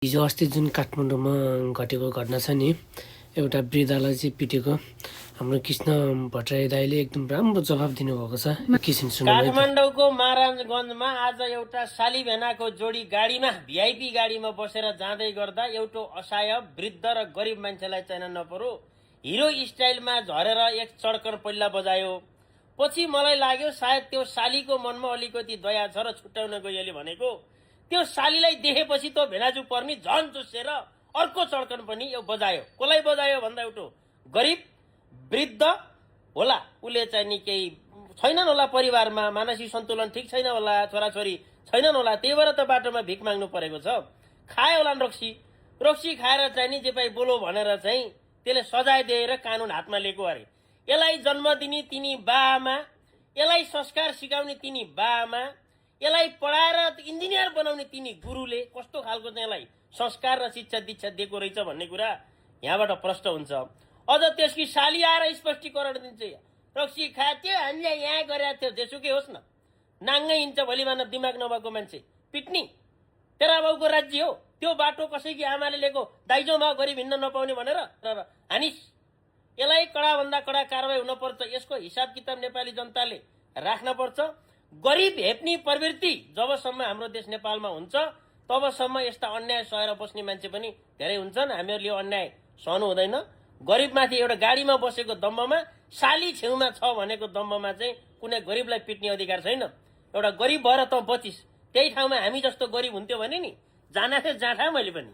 हिजो अस्ति जुन काठमाडौँमा घटेको घटना छ नि, एउटा वृद्धालाई चाहिँ पिटेको हाम्रो कृष्ण भट्टराई दाइले एकदम राम्रो जवाफ दिनुभएको छ। एकैछिन सुनौँ है त। काठमाडौँको महाराजगञ्जमा आज एउटा साली भेनाको जोडी गाडीमा भिआइपी गाडीमा बसेर जाँदै गर्दा एउटा असहाय वृद्ध र गरिब मान्छेलाई चाहिन नपरो हिरो स्टाइलमा झरेर एक चड्कन पहिला बजायो। पछि मलाई लाग्यो सायद त्यो सालीको मनमा अलिकति दया छ र छुट्याउन गइएले भनेको त्यो सालीलाई देखेपछि त भेनाजु पर्नी झन चुसेर अर्को चड्कन पनि यो बजायो। कसलाई बजायो भन्दा एउटा गरिब वृद्ध होला, उसले चाहिँ नि केही छैनन् होला, परिवारमा मानसिक सन्तुलन ठिक छैन होला, छोराछोरी छैनन् होला, त्यही भएर त बाटोमा भिख माग्नु परेको छ। खायो होला रक्सी खाएर चाहिँ नि जे पाइ बोलो भनेर चाहिँ त्यसले सजाय दिएर कानुन हातमा लिएको अरे। यसलाई जन्म दिने तिनी बाआमा, यसलाई संस्कार सिकाउने तिनी बाआमा, यसलाई पढाएर इन्जिनियर बनाउने तिनी गुरुले कस्तो खालको चाहिँ यसलाई संस्कार र शिक्षा दीक्षा दिएको रहेछ भन्ने कुरा यहाँबाट प्रश्न हुन्छ। अझ त्यसकी साली आएर स्पष्टीकरण दिन्छ, रक्सी खाए थियो, हामीले यहाँ गरेका थियो, जेसुकै होस् न, नाङ्गै हिँड्छ भोलि मानव दिमाग नभएको मान्छे पिट्नी। तेरा बाउको राज्य हो, त्यो बाटो कसैकी आमाले लिएको दाइजोमा गरिब हिँड्न नपाउने भनेर हानिस। यसलाई कडाभन्दा कडा कारवाही हुनपर्छ। यसको हिसाब किताब नेपाली जनताले राख्न पर्छ। गरिब हेप्ने प्रवृत्ति जबसम्म हाम्रो देश नेपालमा हुन्छ तबसम्म यस्ता अन्याय सहेर बस्ने मान्छे पनि धेरै हुन्छन्। हामीहरूले यो अन्याय सहनु हुँदैन। गरिबमाथि एउटा गाडीमा बसेको दम्बमा, साली छेउमा छ भनेको दम्बमा चाहिँ कुनै गरिबलाई पिट्ने अधिकार छैन। एउटा गरिब भएर त बचिस, त्यही ठाउँमा हामी जस्तो गरिब हुन्थ्यो भने नि जाना थिएँ जाँठा मैले पनि।